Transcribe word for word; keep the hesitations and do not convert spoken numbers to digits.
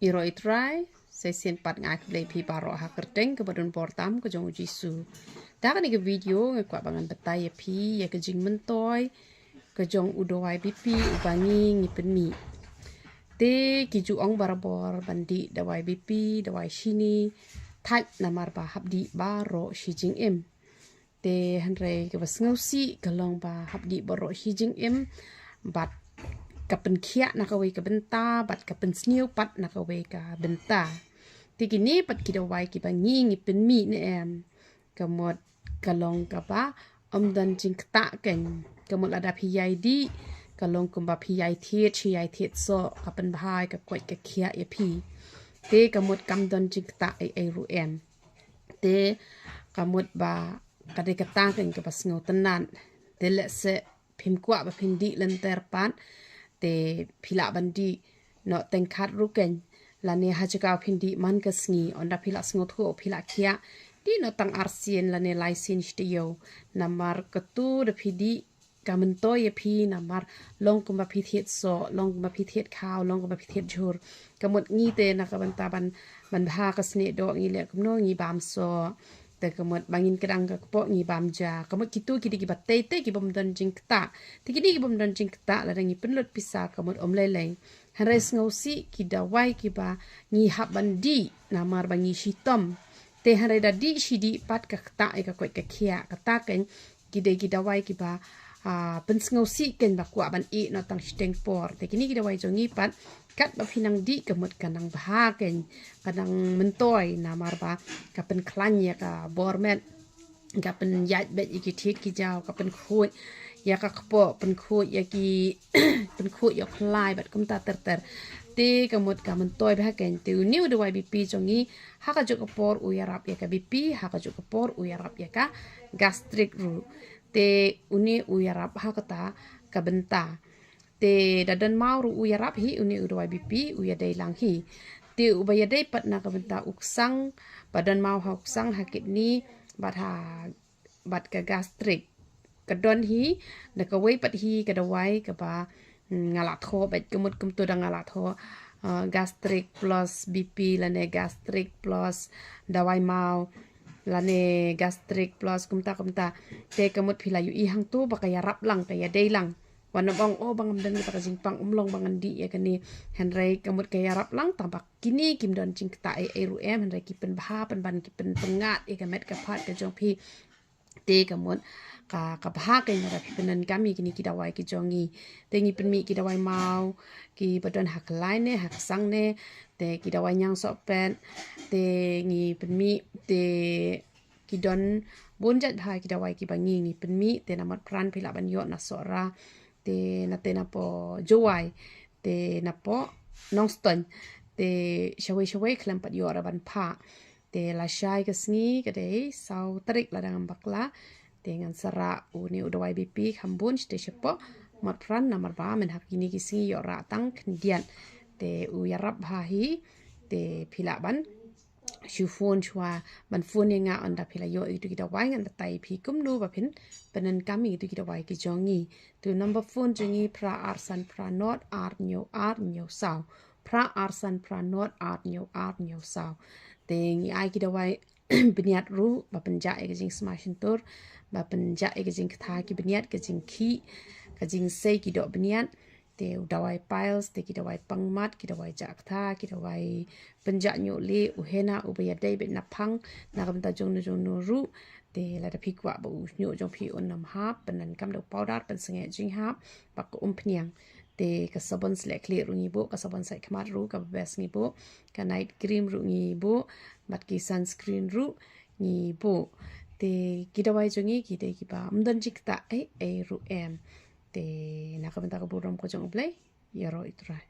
Ïaroh Ïa U Trai, sa shisien pat nga ai khublei ïa phi baroh ha ka kyrteng kaba don bor tam ka jong U Jisu. Da kane ka video nga kwah ba ngan batai ïa phi ïa ka jingmyntoi ka jong u dawai B P uba ngi ngi pynmih. Te ki ju ong barabor ban dih dawai B P, dawai shini, thait namar ba hap dih baroh shi jingim. Te hynrei kaba sngewsih ka long ba hap dih baroh shi jingim bad ka pynkhiah na kawei ka bynta bad ka pynsniew pat na kawei ka bynta. Te kine pat ki dawai kiba ngi ngi pynmih ne em, ka mut ka long kaba ym don jingktah kein. Ka mut lada phi ïai dih ka long kumba phi ïai thied shi ïai thied soh, ka pynbha ïa ka koit ka khiah ïa phi. Te ka mut kam don jingktah ei ei ruh em. Te ka mut ba ka dei kata kein kaba sngewtynnat. Te lehse phim kwah ba phin dih lynter pat, te phi lah ban dih noh teng khat ruh kein, lane ha jaka phin dih man ka sngi, ynda phi lah sngewthuh phi lah khiah, dih noh tang arsien lane laisien shi taïew. Namar katu da phi dih ka myntoi ïa phi namar long kumba phi thied soh, long kumba phi thied khaw, long kumba phi thied jhur. Ka mut ngi te na ka bynta ban ban bha ka snieh doh ngi leh kumno, ngi bam soh. Te ka mut ba ngin kdang ka kpoh ngi bam ja. Ka mut kitu ki dei kiba tei tei kibym don jingktah. Te kine kibym don jingktah lada ngi pynlut pisa ka mut ym lei lei. Hynrei sngewsih ki dawai kiba ngi hap ban dih namar ba ngi shitom. Te hynrei da dih shi dih pat ka ktah ïa ka koit ka khiah, kata kein ki dei ki dawai kiba ah, pynsngewsih kein ba kwah ban ïeh noh tang shiteng por. Te kine ki dawai jong ngi pat katba phi nang dih ka mut ka nang bha kein, ka nang myntoi namar ba ka pynkhlaiñ ïa ka bor met, ka pynïaid beit ïa ki thied ki jaw, ka pynkhuid ïa ka kpoh, pynkhuid ïa ki pynkhuid ïa u khlai bad kumta ter ter. Te ka mut ka myntoi bha kein. Te une u dawai B P jong ngi ha kajuh ka por u ïarap ïa ka B P, ha kajuh ka por u ïarap ïa ka gastric ruh. Te une u ïarap ha kata ka bynta. Te da don maw ruh u ïarap hi, une u dawai B P u ïadei lang hi. Te uba ïadei pat na ka bynta u ksang, ba don maw ha u ksang, ha kidney bad ha bad ka gastric. Ka don hi da kawei pat hi ka dawai kaba, mm, nga la thoh bad ka mut kumtu da nga la thoh, ah, gastric plus B P lane gastric plus dawai maw lane gastric plus kumta kumta. Te ka mut phi la ïohi hangtu ba ka ïarap lang, ka ïadei lang. Wat nym ong, oh, ba ngam don kata ka jingpang, ym long ba ngan dih ïa kane. Hynrei ka mut ka ïarap lang, tang ba kine kim don jingktah ei ei ruh em, hynrei ki pynbha pynban, ki pynpyngngad ïa ka met ka phad ka jong phi. Te ka mut ka, ka bha kein lada phi pyndonkam ïa kine ki dawai ki jong ngi. Te ngi pynmih ki dawai maw kiba don ha khlaiñ ne ha ksang ne, te ki dawai ñiangsohpet, te ngi pynmih, te ki don bun jait bha ki dawai kiba ngi ngi pynmih. Te na Motphran phi lah ban ïoh na Sohra, te na te na poh Jowai, te na poh Nongstoiñ, te shawei shawei khlem pat ïoh ruh ban phah. Te lashai ka sngi ka dei saw tarik lada ngam bakla. Te ngan sa rah une u dawai B P kham bun shatei shapoh Motphran namar ba mynhap kine ki sngi ïoh rah tang khyndiat. Te u ïarap bha hi. Te phi lah ban shu phone shuwa, ban phone ïa nga ynda phi la ïoh ïa kitu ki dawai, ngan batai ïa phi kumno ba phin pyndonkam ïa kitu ki dawai ki jong ngi. Tu number phone jong ngi phra ar san phra nod ar hynñiew ar hynñiew saw. Phra ar san phra nod ar hynñiew ar hynñiew saw. Te ngi ai ki dawai bniat ruh ba pynjah ïa ka jingsma shyntur, ba pynjah ïa ka jingktha ki bniat, ka jingkhih, ka jingsei ki doh bniat. Te u dawai piles, te ki dawai pangmat, ki dawai jah ktha, ki dawai pynjah ñiuh lieh, u henna uba ïadei beit na phang, na ka bynta jong no jong no ruh. Te lada phi kwah ba u ñiuh jong phi un ym hap, pyndonkam da u powder pynsangeh jinghap bad ka umphniang. Te ka sabon sleh khlieh ruh ngi buh, ka sabon sait khmat ruh kaba best ngi buh, ka night cream ruh ngi buh, bad ki sunscreen ruh ngi buh. Te ki dawai jong ngi ki dei kiba ym don jingktah ei ei ruh em. Te na ka bynta ka burom ka jong U Blei, ïaroh Ïa U Trai.